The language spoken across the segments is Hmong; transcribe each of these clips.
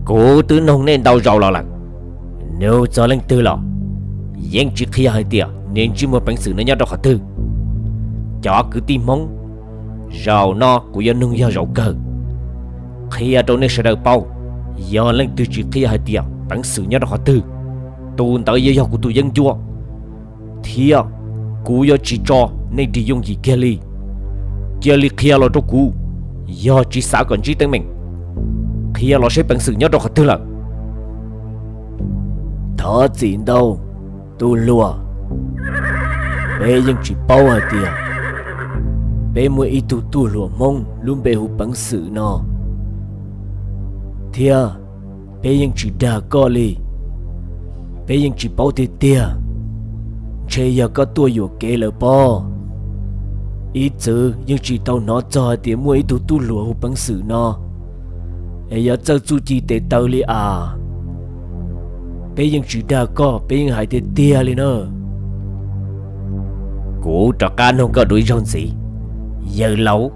Kuv twb noog nej ntau zaus los lawm, nug txog leej twg los yeej tsis qhia hais tias niag ntsej muag peev xwm no nyob rau qhov twg. Cov kwv tij Hmoob, zaum no kuv yuav nug yog zaum kawg, qhia rau nej sawv daws paub, yog leej twg tsis qhia hais tias peev xwm nyob rau qhov twg, tus ntawd yuav yog kuv tus yeeb ncuab, thiab kuv yuav tsis tso nej ris yooj yim kiag li. Cia li qhia los rau kuv, yog tsis xav kom ntsib teeb meem, qhia los seb peev xwm nyob rau qhov twg lawm. Thov txim ntau, tus hluas, peb yeej tsis paub hais tias peb muaj ib tug tub hluas Hmoob lub npe hu Peev Xwm no, thiab peb yeej tsis dag koj li. Peb yeej tsis paub tiag tiag, ntshe yog koj tuaj yuam kev lawm pob. Ib txwm yeej tsis tau hnov txog hais tias muaj ib tug tub hluas hu Peev Xwm no es yuav txawj txuj ci tes taw li as. Peb yeej tsis dag koj, peb yeej hais tiag tiag li na. Kuv rov qab nug koj dua ib zaug ntxiv, yawg laus.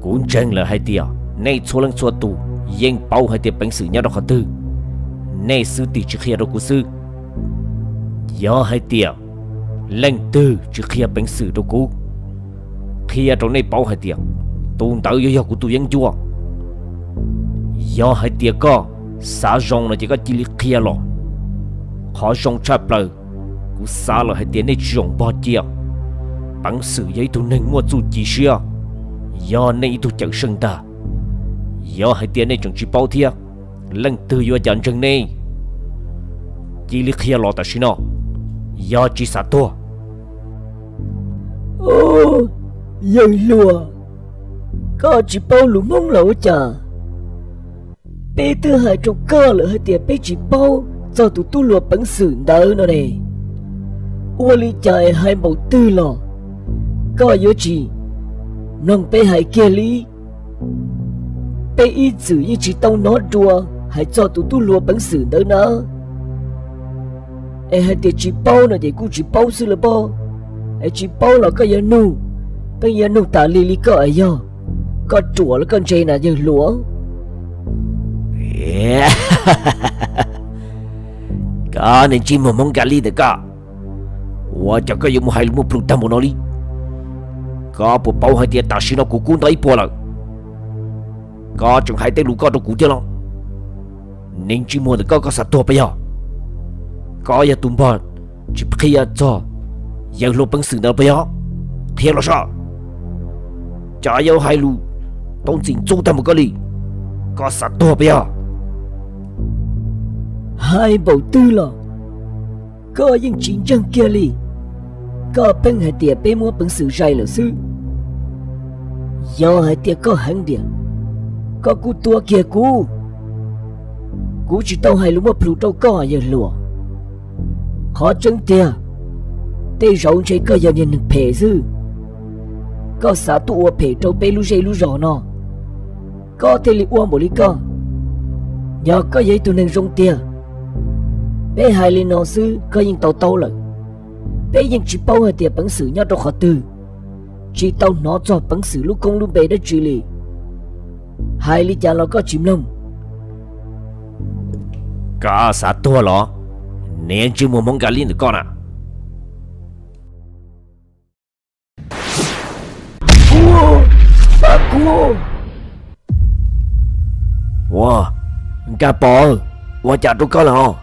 Kuv ntseeg lawm hais tias nej txhua leej txhua tus yeej paub hais tias peev xwm nyob rau qhov twg, nej xwb tim tsis qhia rau kuv xwb. Yog hais tias leej twg tsis qhia peev xwm rau kuv, qhia rau nej paub hais tias tus ntawd yuav yog kuv tus yeeb ncuab. Yog hais tias koj xav zoo no ces koj cia li qhia los. Qhov zoo tshaj plaws, kuv xav lawm hais tias nej tsis zoo npog cia. Peev xwm yog ib tug neeg muaj txuj ci siab, yog nej ib tug cawm seej ntag. Yog hais tias nej tseem tsis paub thiab, leej twg yuav cas ntseeg nej? Cia li qhia los tam sim no, yog tsis xav tuag. Yawg hluas, koj tsis paub lus Hmoob los ua cas? Peb twb hais rau koj lawm hais tias peb tsis paub txog tus tub hluas Peev Xwm ntawd no ne. Ua li cas es hais npaum twg los koj yuav tsis mloog peb hais kiag li? Peb ib txwm yeej tsis tau hnov dua hais txog tus tub hluas Peev Xwm ntawd na. Es hais tias tsis paub no ces kuj tsis paub xwb los pob. Es tsis paub los koj yuav nug, peb yuav nug tas li li koj es yog koj ruam los koj ntse na yawg hluas? Koj niag ntsej muag Hmoob Nkas Lis ntawm koj, ua cas koj yuav mus hais lus muaj plhus tag npaum no li? Koj puas paub hais tias tam sim no kuv kub ntau ib puas lawm, koj tseem hais tej lus koj rau kuv thiab los? Niag ntsej muag ntawm koj, koj xav tuag puas yog? Koj yog tus npog tsis qhia txog yawg hluas Peev Xwm ntawd puas yog? Qhia los saib, cas yuav hais lus tau ntxim ntxub tag npaum koj li. Koj xav tuag puas yog? Hais npaum twg los koj yeej tsis ntseeg kiag li. Koj pheej hais tias peb muab Peev Xwm zais lawm xwb. Yog hais tias koj heev tiag, koj kuj tua kiag kuv. Kuv tsis tau hais lus muaj plhus rau koj yawg hluas. Qhov tseeb tiag, tej zaum ntshe koj yog niag neeg phem xwb. Koj xav tuaj ua phem rau peb lub zej lub zos no, koj thiaj li ua npaum li koj. Yog koj yog ib tug neeg zoo tiag, peb hais li no xwb koj yeej tau tau lawm. Peb yeej tsis paub hais tias Peev Xwm nyob rau qhov twg, tsis tau hnov txog Peev Xwm lub koob lub npe dab tsi li. Hais li cas los koj tsis mloog. Koj xav tuag los, niag ntsej muag Hmoob Nkas Lis ntawm koj na? Pab kuv! Ua, Nkaj Pov, ua cas rau koj lawm os?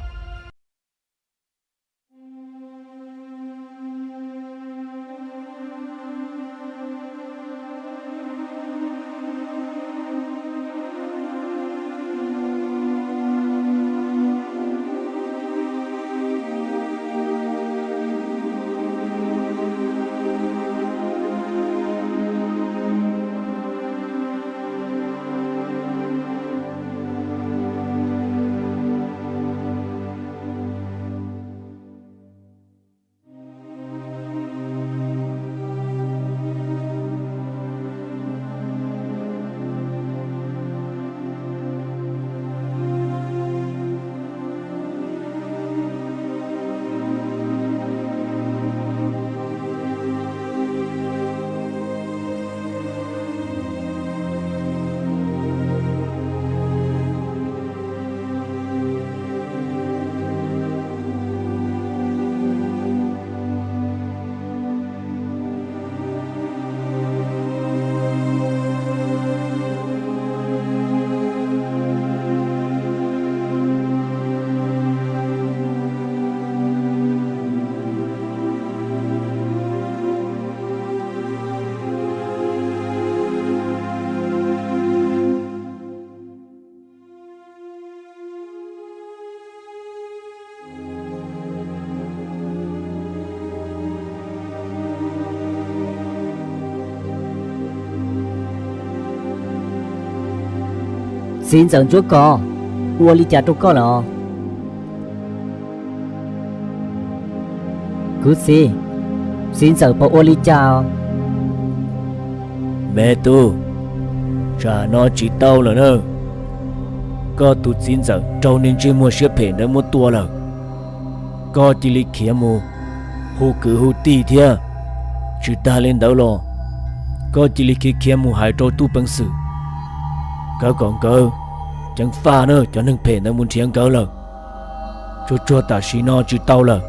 Txiv ntxawm Ntsuab Kos, ua li cas rau koj lawm? Kuv txiv, txiv ntxawm puas ua li cas? Me tub, tsam no tsis tau lawm na. Koj tus txiv ntxawm raug niag ntsej muag siab phem ntawd muab tua lawm. Koj cia li khiav mus hu kwv hu tij thiab. Tsis tag li ntawd los, koj cia li khiav khiav mus hais rau tub peev xwm, kawv kom nkawd ceev faj na, cov neeg phem ntawd mus nrhiav nkawd lawm. Tsuag tsuag tam sim no tsis tau lawm,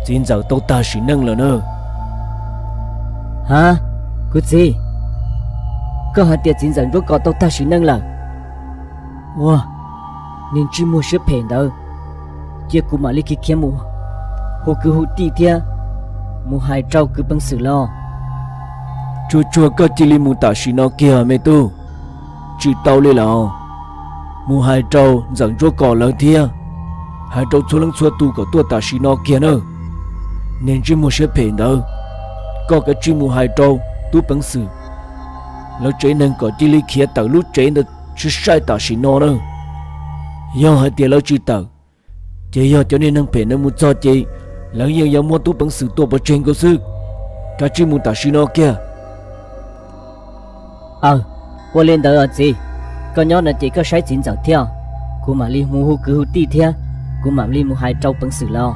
txiv ntxawm tau tag sim neej lawm na. Ha, kuv txiv, koj hais tias txiv ntxawm Ntsuab Kos tau tag sim neej lawm? Ua, niag ntsej muag siab phem ntawd, cia kuv mam li khiav khiav mus hu kwv hu tij thiab mus hais rau kwv peev xwm los. Tsuag tsuag koj cia li mus tam sim no kiag me tub. Tsis tau li lawm, mus hais rau ntxawm Ntsuab Kos lawv thiab hais rau txhua leej txhua tus kom tuaj tam sim no kiag na. Niag ntsej muag siab phem ntawd, koj kav tsij mus hais rau tub peev xwm lawv tsev neeg kom cia li khiav tawm lub tsev ntawd sai sai tam sim no na. Yog hais tias lawv tsis tawm, ces yog cov niag neeg phem ntawd mus txog ces lawv yeej yuav muab tub peev xwm tua pov tseg nkaus xwb. Kav tsij mus tam sim no kiag. Aw, ua li ntawd os txiv, koj nyob no ces koj saib txiv ntxawm thiab, kuv mam li mus hu kwv hu tij thiab kuv mam li mus hais rau peev xwm los.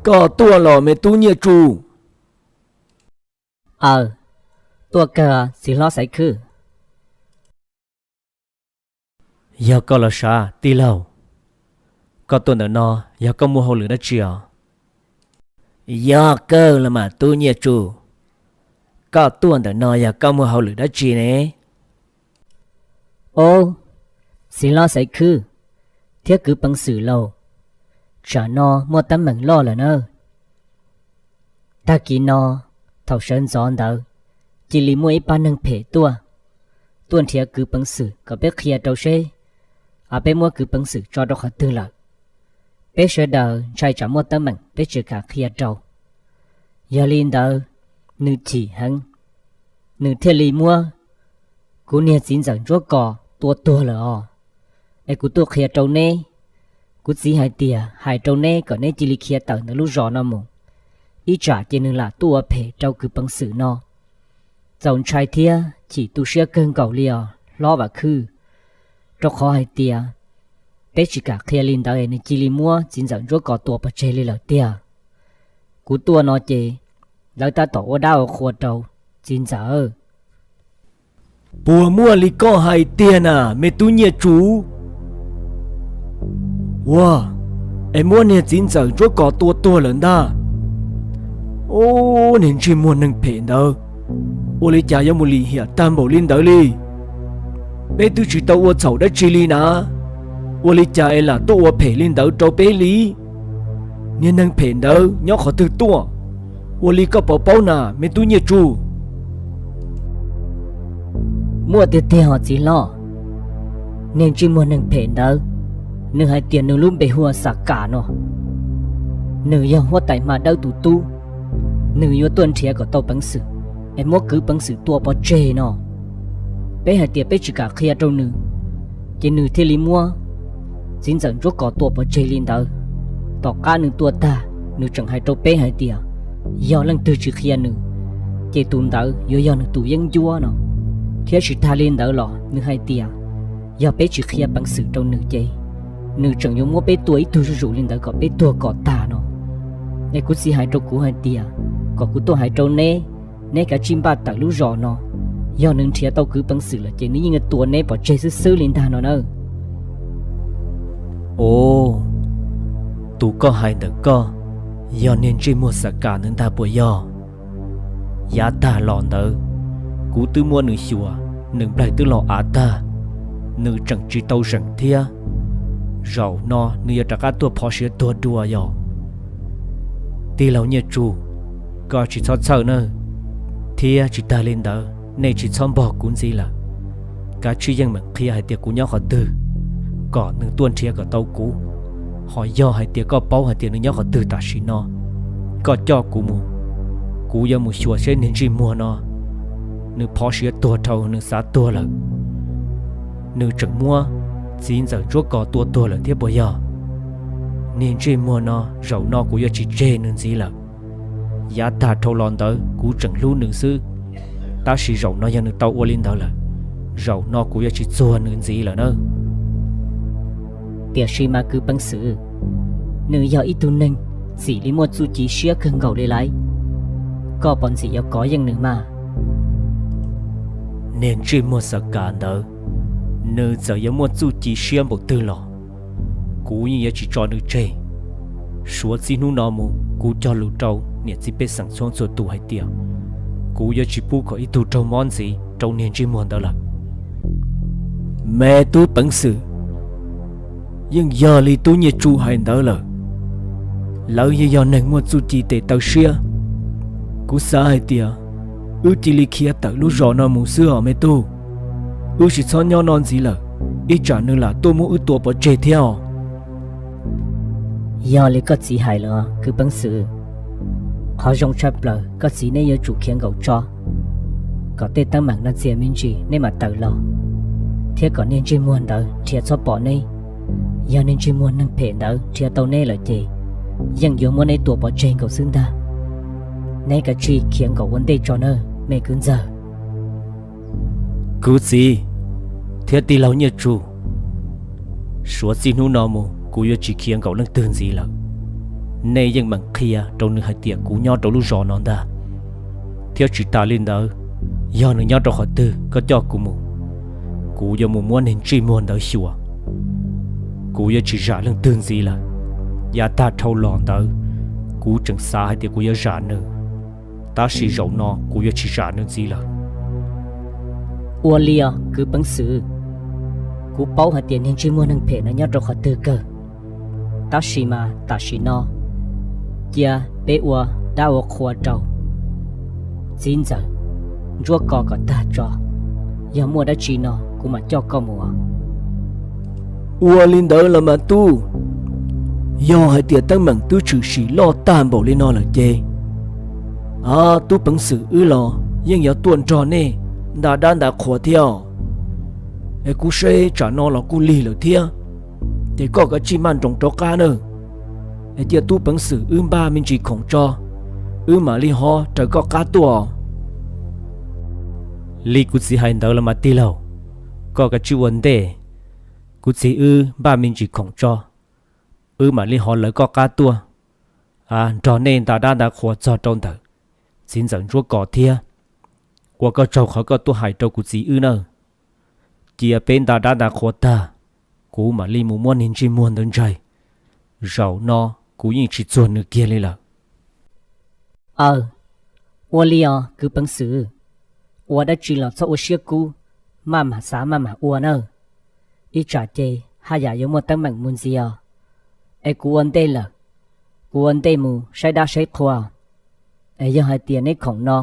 Koj tuaj los me tub Nyiaj Tsu? Aw, tuaj kawg txiv hlob Xaiv Khwb. Yog koj los sav tij laug, koj tuaj ntawm no yog koj muaj hauj lwm dab tsi os? Yog kawg los mas tub Nyiaj Tsu, koj tuaj ntawm no yog koj muaj hauj lwm dab tsi ne? Ob, txiv hlob Xaiv Khwb thiab kwv peev xwm lauj, tsam no muaj teeb meem loj lawm na. Tag kis no, thaum sawv ntxov ntawd, cia li muaj ib pab neeg phem tuaj, tuaj nrhiav kwv peev xwm kom peb qhia rau seb, a peb muab kwv peev xwm tso rau qhov twg lawm. Peb sawv daws ntshai tsam muaj teeb meem peb tsis kam qhia rau. Yog li ntawd, nws chim heev, nws thiaj li muab kuv niag txiv ntxawm Ntsuab Kos tua tuag lawm os. Es kuv tuaj qhia rau neb, kuv txiv hais tias hais rau neb kom neb cia li khiav tawm ntawm lub zos no mus, ib tsam ces nws lam tuaj ua phem rau kwv peev xwm no. Txaus ntshai thiab chim tu siab kawg nkaus li os hlob Vam Khwb, rau qhov hais tias peb tsis kam qhia li ntawd es nws cia li muab txiv ntxawm Ntsuab Kos tua pov tseg li lawm tiag. Kuv tuaj no ces lawv tab tom ua dab ua qhua rau txiv ntxawm. Puas muaj li koj hais tiag na me tub Nyiaj Tsu? Ua, es muab niag txiv ntxawm Ntsuab Kos tua tuag lawm ntag. Ub, niag ntsej muag neeg phem ntawd, ua li cas yuav mus lim hiam tag npaum li ntawd li? Peb twb tsis tau ua txhaum dab tsi li na, ua li cas es lam tuaj ua phem li ntawd rau peb li? Niag neeg phem ntawd nyob qhov twg tuaj? Ua li koj puas paub na me tub Nyiaj Tsuj? Muaj tiag tiag os txiv hlob. Niag ntsej muag neeg phem ntawd, nws hais tias nws lub npe hu ua Xas Kas no, nws yog huab tais hma dawb tus tub. Nws yuav tuaj nrhiav kom tau peev xwm es muab kwv peev xwm tua pov tseg no. Peb hais tias peb tsis kam qhia rau nws, ces nws thiaj li muab txiv ntxawm Ntsuab Kos tua pov tseg li ntawd. Tom qab nws tua tag, nws tseem hais rau peb hais tias yog leej twg tsis qhia nws, ces tus ntawd yuav yog nws tus yeeb ncuab no. Thiab tsis tag li ntawd los nws hais tias yog peb tsis qhia peev xwm rau nws ces nws tseem yuav muab peb tua ib tug zuj zus li ntawd kom peb tuag kom tag no. Es kuv txiv hais rau kuv hais tias kom kuv tuaj hais rau neb, neb kav tsij npaj tawm lub zos no. Yog nws nrhiav tau kwv peev xwm lawm ces nws yeej yuav tua neb pov tseg xwb xwb li ntag no na. Os, tus koj hais ntawm koj yog niag ntsej muag Xas Kas ntawd ntag puas yog? Yav tag los ntawd, kuv twb muab nws xyuas, nws nplaig twb los av tag, nws tseem tsis tau zeem thiab. Zaum no nws yuav rov qab tuaj phov siav tuag dua yog? Tij laug Nyiaj Tsuj, koj tsis txhob txhawj nawb, thiab tsis tag li ntawd nej tsis txhob npog kuv ntxiv lawm. Kav tsij yeej meem qhia hais tias kuv nyob qhov twg, kom nws tuaj nrhiav kom tau kuv. Ho yog hais tias koj paub hais tias nws nyob qhov twg tam sim no, koj coj kuv mus, kuv yuav mus xyuas seb niag ntsej muag no nws phov siav tuag dhau nws xav tuag lawm, nws tseem muab txiv ntxawm Ntsuab Kos tua tuag lawm thiab puas yog? Niag ntsej muag no zaum no kuv yuav tsis tseg nws ntxiv lawm. Yav tag dhau los ntawd kuv tseem hlub nws xwb, tab sis zaum no yog nws tau ua li ntawd lawm, zaum no kuv yuav tsis txuag nws ntxiv lawm nawb. Tiam sis mas kwv peev xwm, nws yog ib tug neeg ntxim li muaj txuj ci siab kawg nkaus li lauj. Koj puas ntxim yuav kov yeej nws mas? Niag ntsej muag Xas Kas ntawd, nws txawm yuav muaj txuj ci siab npaum twg los kuv yeej yuav tsis tso nws tseg. Suav txij hnub no mus kuv cog lus rau niam txiv pej xeem txhua txhua tus hais tias kuv yuav tsis pub kom ib tug raug mob ntxiv rau niag ntsej muag ntawd lawm. Me tub peev xwm, yeej yog li tub Nyiaj Tsuj hais ntawd lawm, lawv yeej yog neeg muaj txuj ci tes taw siab. Kuv xav hais tias wb cia li khiav tawm lub zos no mus xwb os me tub. Wb tsis txhob nyob no ntxiv lawm, ib tsam nws lam tuaj muab wb tua pov tseg thiab os. Yog li koj txiv hais los kwv peev xwm, qhov zoo tshaj plaws koj txiv neb yuav tsum khiav nkaum tso, kom tej teeb meem no txias me ntsis neb mam tawm los, thiab kom niag ntsej muag ntawd nrhiav txhob pom neb. Yog niag ntsej muag neeg phem ntawd nrhiav tau neb lawm ces yeej yuav muab neb tua pov tseg nkaus xwb ntag. Neb kav tsij khiav nkaum ua ntej tso nawb me kwv ntxawg. Kwv txiv thiab tij laug Nyiaj Tsuj, suav txij hnub no mus kuv yuav tsis khiav nkaum leej twg ntxiv lawm. Nej yeej meem qhia rau nws hais tias kuv nyob rau lub zos no ntag, thiab tsis tas li ntawd, yog nws nyob rau qhov twg koj coj kuv mus, kuv yuav mus muab niag ntsej muag ntawd xyuas. Kuv yuav tsis zam leej twg ntxiv lawm. Yav tag dhau los ntawd kuv tseem xav hais tias kuv yuav zam nws, tab sis zaum no kuv yuav tsis zam nws ntxiv lawm. Ua li os kwv peev xwm, kuv paub hais tias niag ntsej muag neeg phem no nyob rau qhov twg kawg, tab sis mas tam sim no cia peb ua dab ua qhua rau txiv ntxawm Ntsuab Kos kom tag tso, yog muaj dab tsi no kuv mam coj koj mus. Ua li ntawd los mas tub, yog hais tias teeb meem twb tshwm sim loj tag npaum li no lawm ces, a, tub peev xwm wb los yeej yuav tuaj nrog nej nta dab nta qhua thiab. Es kuv saib tsam no los kuj lig lawm thiab, ces koj kav tsij maj nroos rov qab nawb. Es cia tub peev xwm wb npaj me ntsis khoom tso, wb mam li ho raws koj qab tuaj. Li kuv txiv hais ntawd los mas tij laug, koj kav tsij ua ntej, kuv txiv wb npaj me ntsis khoom tso, wb mam li ho lawv koj qab tuaj, a, nrog nej nta dab nta qhua txog rau ntawm txiv ntxawm Ntsuab Kos thiab. Ua koj tsaug qhov koj tuaj hais rau kuv txiv wb nawb. Cia peb nta dab nta qhua tag, kuv mam li mus muab niag ntsej muag ntawd ntsaig, Zaum no kuv yeej tsis txuag nws kiag li lawm. Aw, ua li os kwv peev xwm, ua dab tsi los txhob ua siab kub, maj mam xav maj mam ua nawb. Ib tsam ces haj yam yuav muaj teeb meem mus ntxiv os. Es kuv ua ntej lawm, kuv ua ntej mus saib dab saib qhua. Es yog hais tias neb khoom no,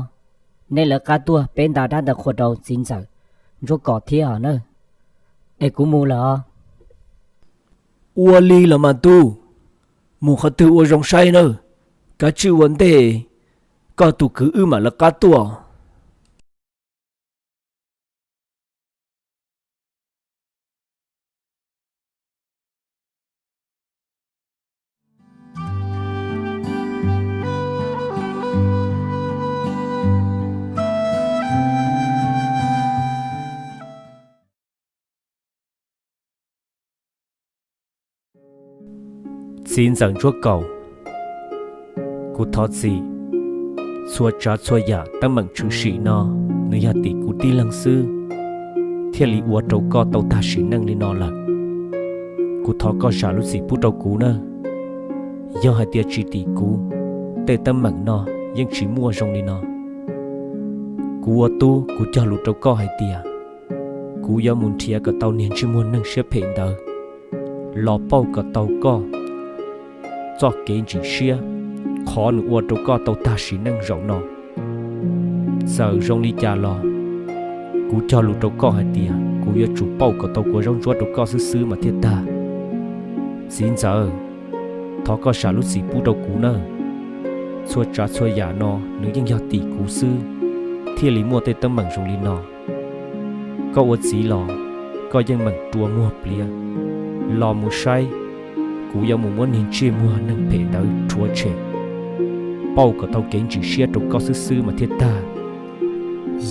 neb lawv qab tuaj peb nta dab nta qhua rau txiv ntxawm Ntsuab Kos thiab os nawb. Es kuv mus lawm os. Ua li los mas tub, mus qhov twg ua zoo saib nawb, kav tsij ua ntej, koj tus kwv wb mam lawv qab tuaj. Txiv ntxawm Ntsuab Kaus, kuv thov txim. Txhua tsav txhua yam teeb meem tshwm sim no, nws yog tim kuv tib leeg xwb thiaj li ua rau koj tau tag sim neej li no lawm. Kuv thov koj zam lub txim pub rau kuv nawb. Yog hais tias tsis tim kuv, tej teeb meem no yeej tsis muaj zoo li no. Kuv ua tub kuv cog lus rau koj hais tias kuv yuav mus nrhiav kom tau niag ntsej muag neeg siab phem ntawd los pauj kom tau koj txoj kev ntsim siab, qhov nws ua rau koj tau tag sim neej zaum no. Txawm zoo li cas los kuv cog lus rau koj hais tias kuv yuav tsum pauj kom tau kua zaub ntsuab rau koj xwb xwb mas thiaj tag. Txiv ntxawm, thov koj zam lub txim pub rau kuv nawb. Txhua tsav txhua yam no nws yeej yog tim kuv xwb thiaj li muaj tej teeb meem zoo li no. Koj ua txiv los koj yeej meem rua muag pliav los mus saib, kuv yuav mus muab niag ntsej muag neeg phem ntawd rhuav tshem, pauj kom tau kev ntsim siab rau koj xwb xwb mas thiaj tag.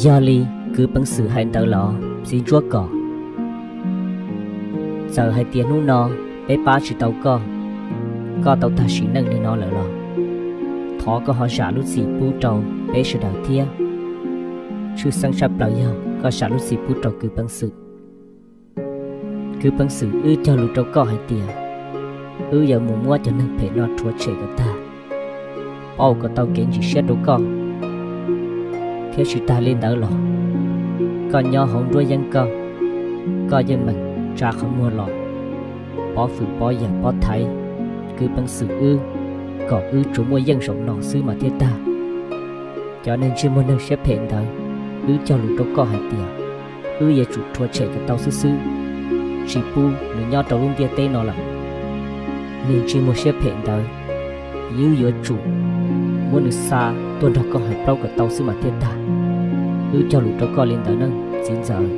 Yog li kwv peev xwm hais ntawd los txiv Ntsuab Kaus, txawm hais tias hnub no peb pab tsis tau koj, koj tau tag sim neej li no lawm los thov koj ho zam lub txim pub rau peb sawv daws thiab. Tshwj xeeb tshaj plaws yog koj zam lub txim pub rau kwv peev xwm. Kwv peev xwm, wb cog lus rau koj hais tias wb yuav mus muab cov neeg phem no rhuav tshem kom tag, pauj kom tau kev ntsim siab rau koj. Thiab tsis tas li ntawd los koj nyob hauv nruab yeeb koj, koj yeej meem tsa qhov muag los pov fwm pov yawm pov thaiv kwv peev xwm wb kom wb tsuas muaj yeej zaum no xwb mas thiaj tag. Cov neeg ntsej muag neeg siab phem ntawd, wb cog lus rau koj hais tias wb yuav tsum rhuav tshem kom tau xwb xwb, tsis pub nws nyob rau lub ntiaj teb no lawm. Niag ntsej muag siab phem ntawd, wb yuav tsum muab nws xa tuaj nrog koj hais plaub kom tau xwb mas thiaj tag. Wb cog lus rau koj li ntawd nawb txiv ntxawm.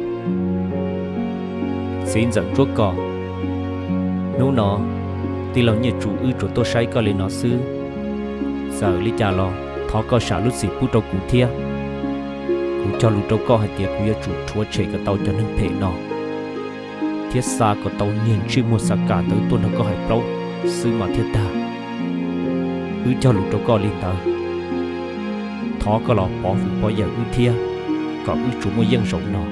Txiv ntxawm Ntsuab Kaus, hnub no tij laug Nyiaj Tsum wb tsuas tuaj saib koj li no xwb. Txawm li cas los thov koj zam lub txim pub rau kuv thiab. Kuv cog lus rau koj hais tias kuv yuav tsum rhuav tshem kom tau cov neeg phem no thiab xa kom tau niag ntsej muag xav kam ntawd tuaj nrog koj hais plaub xwb mas thiaj tag. Wb cog lus rau koj li ntawd, thov koj los pov fwm pov yawm wb thiab, kom wb tsuas muaj yeej zaum no.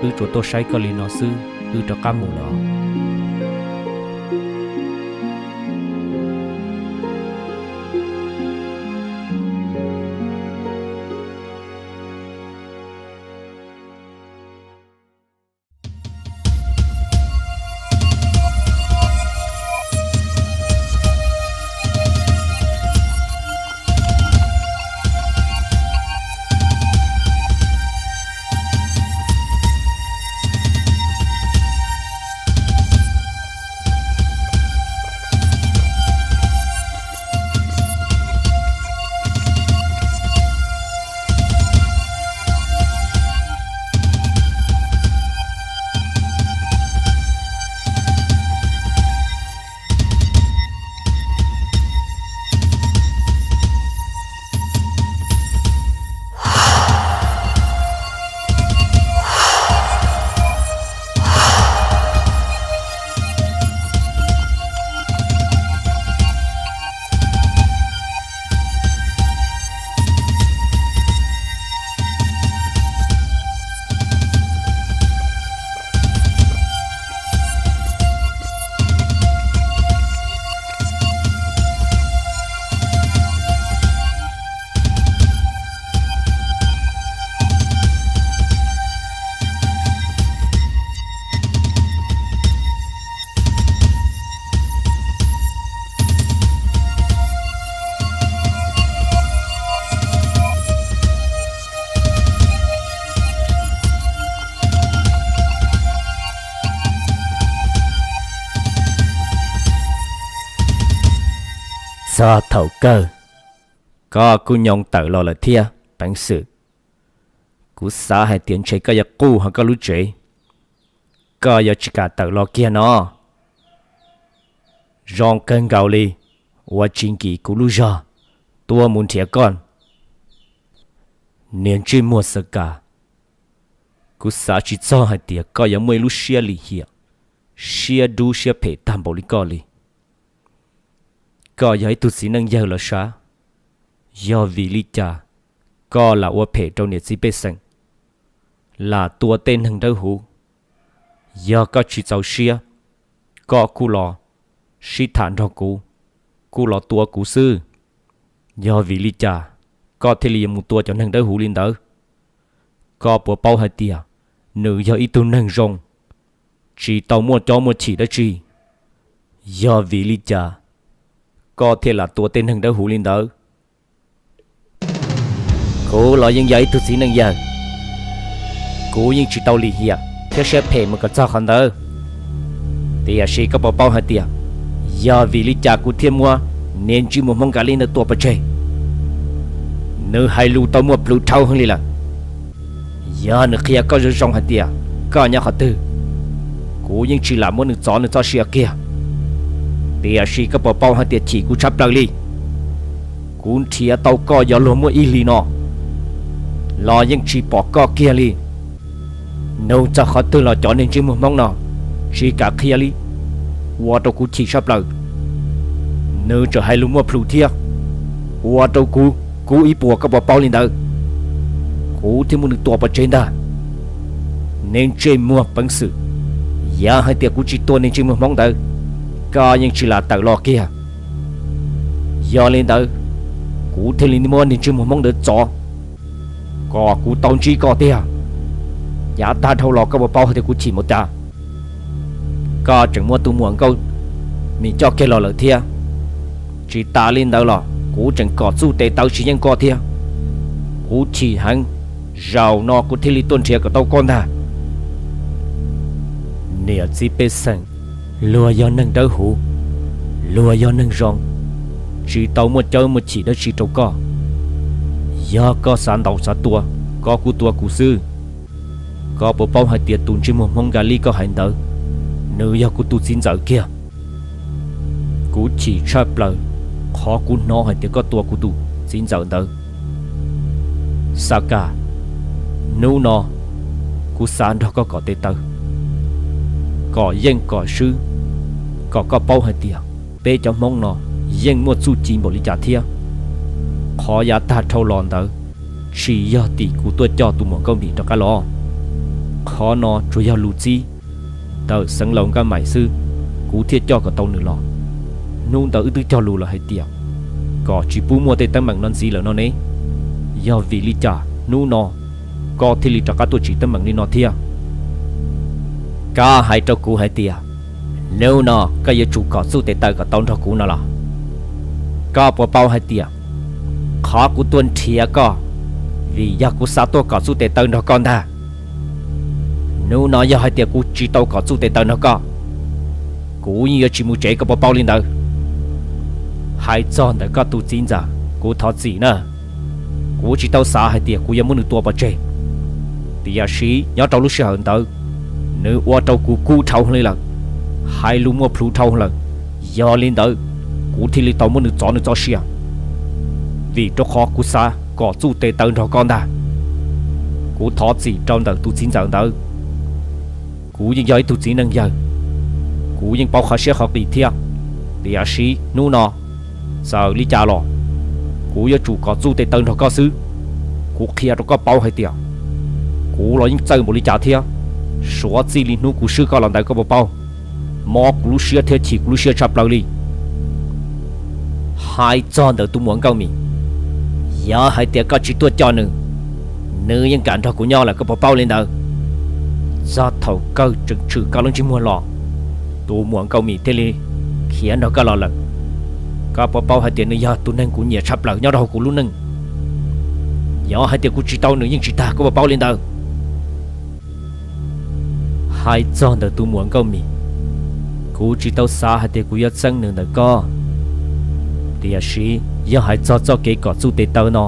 Wb tsuas tuaj saib koj li no xwb, wb rov qab mus lawm os. Txog thaum kawg, koj kuj nyoo tawm los lawm thiab peev xwm. Kuv xav hais tias ntshe koj yuav quj hauv koj lub tsev, koj yuav tsis kam tawm los kiag no. Zoo kawg nkaus li uas tsis nkim kuv lub zog tuaj mus nrhiav koj. Niag ntsej muag Xav Kas, kuv xav tsis txog hais tias koj yuav muaj ib lub siab lim hiam, siab dub siab phem tag npaum li koj li. Koj yog ib tug txiv neej yawg los sav, yog vim li cas koj lam ua phem rau niam txiv pej xeem, lam tua tej neeg dawb huv? Yog koj tsis txaus siab, koj kuj los sib tham nrog kuv, kuj los tua kuv xwb. Yog vim li cas koj thiaj li yuav mus tua cov neeg dawb huv li ntawd? Koj puas paub hais tias nws yog ib tug neeg zoo, tsis tau muaj cob muaj chim dab tsi? Yog vim li cas koj thiaj lam tua tej neeg dawb huv li ntawd? Kuv los yeej yog ib tug txiv neej yawg, kuv yeej tsis tau lim hiam thiab siab phem mus kom txog qhov ntawd. Tiam sis koj puas paub hais tias yog vim li cas kuv thiaj muab niag ntsej muag Hmoob Nkas Lis ntawd tua pov tseg? Nws hais lus tau muaj plhus dhau heev li lawm. Yog nws qhia koj zoo zoo hais tias koj nyob qhov twg, kuv yeej tsis lam muab nws txov nws txoj sia kiag. Tiam sis koj puas paub hais tias chim kuv tshaj plaws li, kuv nrhiav tau koj yuav luag muaj ib hlis no los yeej tsis pom koj kiag li. Nug txog qhov twg los cov niag ntsej muag Hmoob no tsis kam qhia li, ua rau kuv chim tshaj plaws. Nws tseem hais lus muaj plhus thiab, ua rau kuv kub ib puas, koj puas paub li ntawd? Kuv thiaj muab nws tua pov tseg ntag. Niag ntsej muag peev xwm, yog hais tias kuv tsis tua niag ntsej muag Hmoob ntawd, koj yeej tsis lam tawm los kiag. Yog li ntawd, kuv thiaj li muab niag ntsej muag Hmoob ntawd txov kom kuv tau ntsib koj tiag. Yav tag dhau los koj puas paub hais tias kuv chim mus cas? Koj tseem muab tus muam Nkauj Mim coj kiag los lawm thiab. Tsis tas li ntawd los kuv tseem kom txuj tes taw tsis yeej koj thiab. Kuv chim heev, zaum no kuv thiaj li tuaj nrhiav kom tau koj ntag. Niam txiv pej xeem, luag yog neeg dawb huv, luag yog neeg zoo, tsis tau muaj cawb muaj chim dab tsi rau koj. Yog koj xav ntaus xav tua, koj kuj tua kuv xwb. Koj puas paub hais tias tus ntsej muag Hmoob Nkas Lis koj hais ntawd, nws yog kuv tus txiv ntxawm kiag. Kuv chim tshaj plaws qhov kuv hnov hais tias koj tua kuv tus txiv ntxawm ntawd. Xav Kas, hnub no kuv xav nrog koj kom tes taw, kom yeej kom swb, kom koj paub hais tias peb cov Hmoob no yeej muaj txuj ci npaum li cas thiab. Qhov yav tag dhau los ntawd tsis yog tim kuv tuaj coj tus muam Nkauj Mim rov qab los. Qhov no tsuas yog lus txib ntawm xeev laus Nkaj Maim xwb, kuv thiaj coj kom tau nws los. Hnub ntawd wb twb cog lus lawm hais tias kom tsis pub muaj tej teeb meem no ntxiv lawm no ne. Yog vim li cas hnub no koj thiaj li rov qab tuaj tsim teeb meem li no thiab? Koj hais rau kuv hais tias hnub no koj yuav tsum kom txuj tes taw kom tau nrog kuv no los? Koj puas paub hais tias qhov kuv tuaj nrhiav koj vim yog kuv xav tuaj kom txuj tes taw nrog koj ntag. Hnub no yog hais tias kuv tsis tau kom txuj tes taw nrog koj, kuv yeej yuav tsis mus tsev, koj puas paub li ntawd? Hais txog ntawm koj tus txiv ntxawm, kuv thov txim na. Kuv tsis tau xav hais tias kuv yuav muab nws tua pov tseg, tiam sis nyob rau lub sij hawm ntawd nws ua rau kuv kub dhau li lawm, hais lus muaj plhus dhau lawm. Yog li ntawd, kuv thiaj li tau muab nws txov nws txoj sia, vim rau qhov kuv xav kom txuj tes taw nrog koj ntag. Kuv thov txim rau ntawm tus txiv ntxawm ntawd. Kuv yeej yog ib tug txiv neej yawg, kuv yeej paub qhov siab qhov qis thiab, tiam sis hnub no txawm li cas los kuv yuav tsum kom txuj tes taw nrog koj xwb. Kuv qhia rau koj paub hais tias kuv los yeej txawj npaum li cas thiab. Suav txij li hnub kuv swb koj los ntawd, koj puas paub, mob kuv lub siab thiab chim kuv lub siab tshaj plaws li. Hais txog ntawm tus muam Nkauj Mim, yog hais tias koj tsis tuaj coj nws, nws yeej kam nrog kuv nyob lawm, koj puas paub li ntawd? Txog thaum kawg tseem tshwm koj lub ntsej muag los, tus muam Nkauj Mim thiaj li khiav nrog koj los lawm. Koj puas paub hais tias nws yog tus neeg kuv nyiam tshaj plaws nyob rau hauv kuv lub neej? Yog hais tias kuv tsis tau nws yeej tsis tag, koj puas paub li ntawd? Hais txog ntawm tus muam Nkauj Mim, kuv tsis tau xav hais tias kuv yuav txeeb nws ntawm koj, Tiam sis yog hais txog txoj kev kom txuj tes taw no,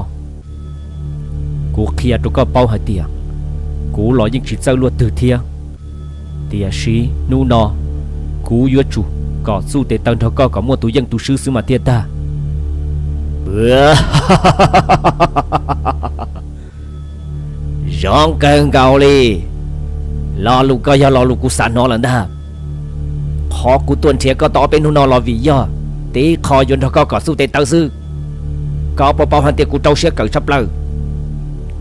kuv qhia rau koj paub hais tias kuv los yeej tsis txawj luaj twg thiab. Tiam sis hnub no kuv yuav tsum kom txuj tes taw nrog koj kom muaj tus yeej tus swb xwb mas thiaj tag. Zoo kawg nkaus li. Lo lus koj yog lo lus kuv xav hnov lawm ntag. Qhov kuv tuaj nrhiav koj tau ob peb hnub no los vim yog tib qho yuav nrog koj kom txuj tes taw xwb. Koj puas paub hais tias kuv rau siab kawm tshaj plaws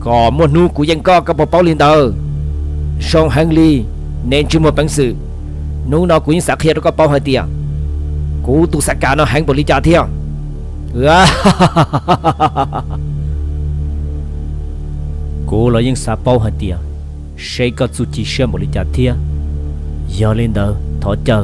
kom muaj hnub kuv yeej koj, koj puas paub li ntawd? Zoo heev li, nej ntsej muag peev xwm. Hnub no kuv yeej xav qhia rau koj paub hais tias kuv tus xav kam no heev npaum li cas thiab. Kuv los yeej xav paub hais tias seb koj txuj ci siab npaum li cas thiab. Yog li ntawd thov caw